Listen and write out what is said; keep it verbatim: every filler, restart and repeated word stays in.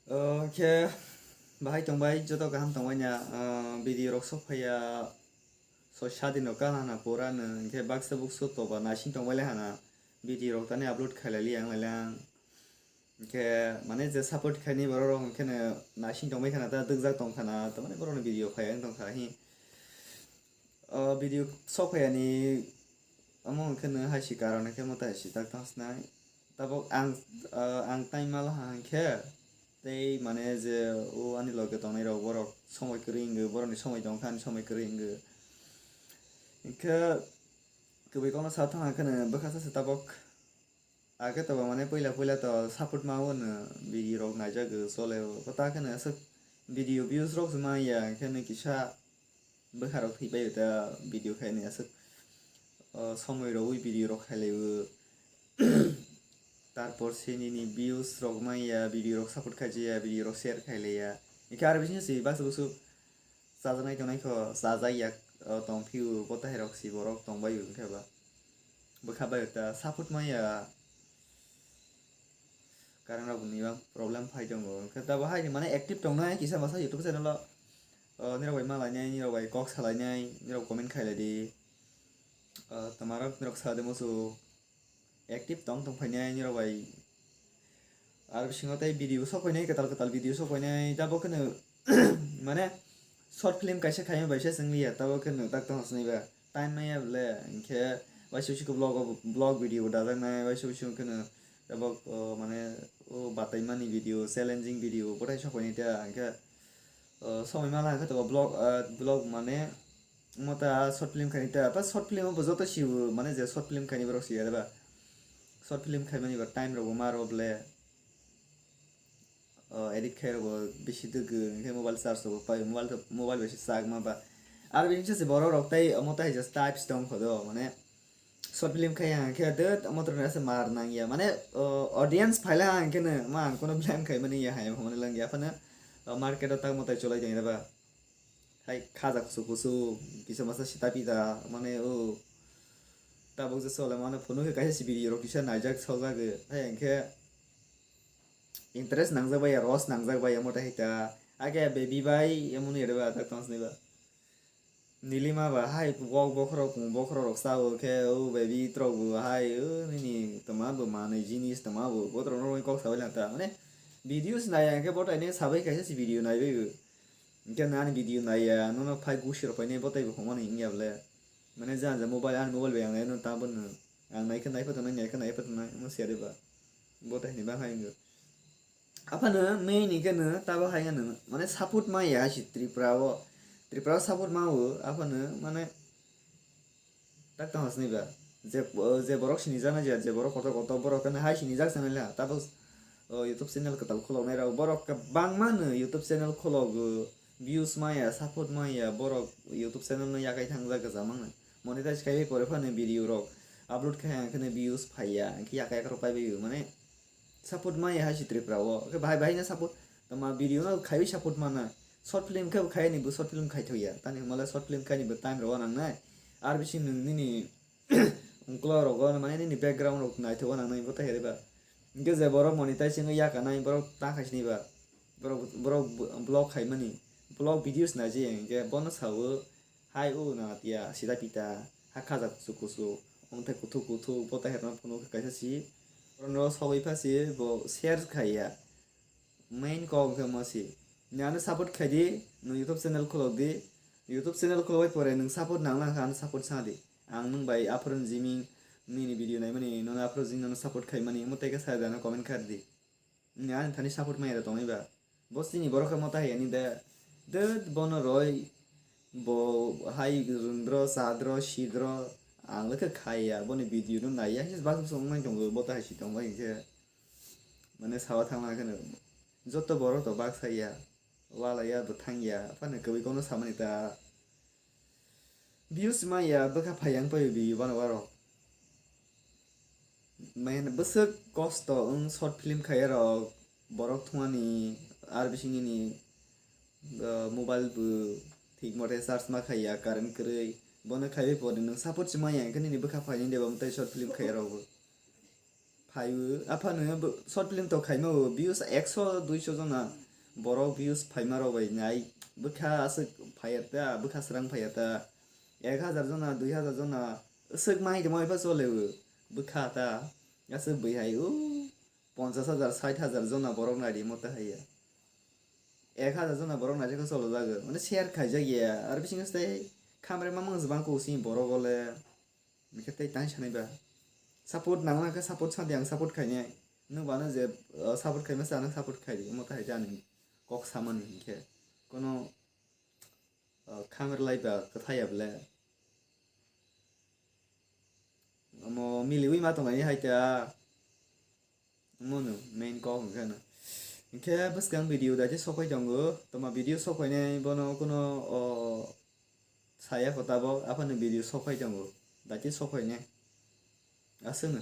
O, khe bahai tongbai, joto kaham tongbai na, ah, video rok sok phaiya, so sadin rok kala na pura no, khe baksa buksu toba naising tongbai le hana, video rok tani upload khailai liya ang lai lang. Khe mane je support khaini borok rok hwnkhe no naising tongbai khana, ta dukjak tong khana, ta mane borok ni video phaiya wng tong kha hi. O video sok phaiya ni omo hwnkhe no hai si karon hwnkhe mo tai si tak tong sinai. Tabok ang, ah, ang time malo ha hwnkhe tei mane je o ani loge tongnai rok borok somoi kwrwi wngwi, borok ni somoi tong kha ani somoi kwrwi wngwi. Hwnkhe kwbwi kokno sa thang hwnkhe no bwkha sa se tabok. Age to ba mane puila puila to support ma o no video rok naijak o chole o. Ko ta khe no aswk video views rok se ma ya hwnkhe no kisa bwkha rok thwi pai o ta video khai ni aswk, o, somoi rwui video rok khai lai o. Tarpor se nini views rok ma ya, video rok support khai ya, video rok share khai lai ya. Hwnkhe aro bising se baksa buksu chajaknai tongnai kho, chajak ya, o, tong phio, bo tahai rok si borok tong bai o hwnkhe ba. Bwkha bai o ta support ma ya. Current rok ni ba problem phai tongo. Hwnkhe ta bo hai ni mane active tongnai kisa masa YouTube channel o, o, nirok bai ma lainai, nirok bai kok sa lainai, nirok comment khai lai di. O, tama rok nirok sa de musu active tong tong phainai nirok bai. Aro bisingo tei video sok phainai, kwtal kwtal video sok phainai, ta bo kheno mane short film kaisa khaima bai se chwng liya, ta bo kheno tak tong sinai ba. Time maya bole, hwnkhe waisa waisa khe vlog o, vlog video bo dajaknai, waisa waisa kheno tabok, o, mane, o, bataimani video, challenging video, bothai sokphaini ta, hwnkhe, o, somoi mala hwnkhe tabok vlog, ah, vlog mane, omo ta short film khaini ta, ta short film o bo joto siwo, mane je short film khaini borok siya ba, short film khaimani ba time rok bo ma rw bole. O, edit khai rokbo bisi dwgwi, hwnkhe mobile charge rokbo pai, mobile to, mobile bai se chak ma ba. Aro bini bwskango borok rok tei omo tai just types tong kho do, mane short film khai ya hwnkhe de omo to rwna se mar nang ya, mane, o, audience phai la hwnkhe no ma ang kono blame khai mani ya hai hwnwi lang ya phano, o, market o tak mwtai cholai tong ya ba. Hai khaja kusu kusu, kisa masa sita pita, mane o tabuk je chole mane phunukhe kaisa si video rok kisa naijak sojagwi, hai hwnkhe interest nangjak bai ya, rose nangjak bai ya, omo tai hai ta. Age baby bai, emoni ere ba, tak tong sini ba. Nilima ba, hai, wok bokhorok, bokhorok rok sao khe, o baby trok bo, hai, o nini tama bo manwi jinis, tama bo, botrok no kok sabai lang ta. Mane, videos nai ya, hwnkhe botai ne sabai kaisa si video nai bai bo. Hwnkhe ani video nai ya, nono phai gusi rok pai ne, botai bo hongmani wngya bole. Mane, jang jang mobile, ani mobile bai ang nai no, tamo no. Ang nai khe nai phato nai, nai khe nai phato nai, omo siya de ba. Botai ni ba hai wngyo. Aphano main ni khe no tabo hai no, mane support ma ya si Tripura o. Tripura o support ma o, aphano mane tak tong hasni ba. Je, je borok sini jana je, je borok kotor kotor borok khe no hai sini jak channel ha. Tabo, o, YouTube channel kwtal khulok nai rok. Borok kwbangma no YouTube channel khulok o, views ma ya, support ma ya, borok YouTube channel no yakai thang jak kwcham ang no. Monetize khai pore phano video rok upload khai ang khe no views phai ya, ang khe yakai rok pai bai o, mane support maya hai si Tripura o. Khe bahai bahai no support, tama video no khaiwi support mana. Short film khe khai ni bo short film khai thoya. Tani hwnba le short film khai ni bo time rok nang nai. Ar bisi nwng nini ungklo rogo mane nini background rok naithok nang nai bo tai ba. Hwnkhe je borok monetize wngwi ya kanai borok ta khai sini ba. Borok, borok vlog khai mani. Vlog videos nai je hwnkhe bono sawo. Hai o na tia sida pita, ha khaja kuchuk kuchuk, omothai kuthuk kuthuk, bo tai herma phunuk kaisa si, oro no sogwi pha si, bo share khai ya. Main kok hwnkhe mo si. Nini ano support khai di, nwng YouTube channel khulok di. YouTube channel khulok bai pore nwng support nang lang kha, ano support sa di. Ang nwng bai aphuru jiming nini video naimani, nono aphuru jiming nono support khai mani, omo tei khe sa da ano comment khai di. Ani thani support maya da tongwi ba. Bo chini borok khe mota hai ani de. De bono roi. Bo hai rwngdro, chadro, sidro. Ang le khe khaiya, boni video no naiya. His bak song nai tongo, bo ta hai si tongbai hinkhe. Mane sawa thangna khe no. Joto borok to bak saya. Wala ya bo thang ya. Phano kwbwi kono samani ta. Views ma ya bwkha phai yang pai video bano waro. Main bwswk kosto wng short film khai rok, borok thumani ar bisingni, uh, mobile bo thik mote charge ma khai ya, current kwrwi. Bono khaiwi pore nwng support se ma ya, hwnkhe nini bwkha phaini de bo mwtai short film khai rok bo. Phaiwi aphano bo short film to khaima o views ekso duiso jona borok views phaima rok bai nai bwkha aswk phaiya ta bwkha srang phaiya ta ek hajar jona dui hajar jona aswk mai tongma ipha chole o bwkha ta aswk bwihai o ponchas hajar sait hajar jona borok nai rimo ta haiya ek hajar jona borok nai jakha cholo jago mane share khaijak ya ar bisingo tei khamre mamang jabang ko sini borok ole. Hingkhe tei tang sanai ba. Support nangna khe support sa di ang support khainai. Nwng bana je, uh, support khaima sa nwng support khai di. Omo tahai jani kok samani hingkhe. Kono, uh, khamar lai ba kwthai ya bole. Omo miliwi ma tongnai hai ta. Omo no main kok hingkhe no. Hingkhe bwskang video daite sopai tongo. Toma video sopainai bono kono, o, saya ko tabok aphano video sopai tongo. Daite sopainai. Aswkno.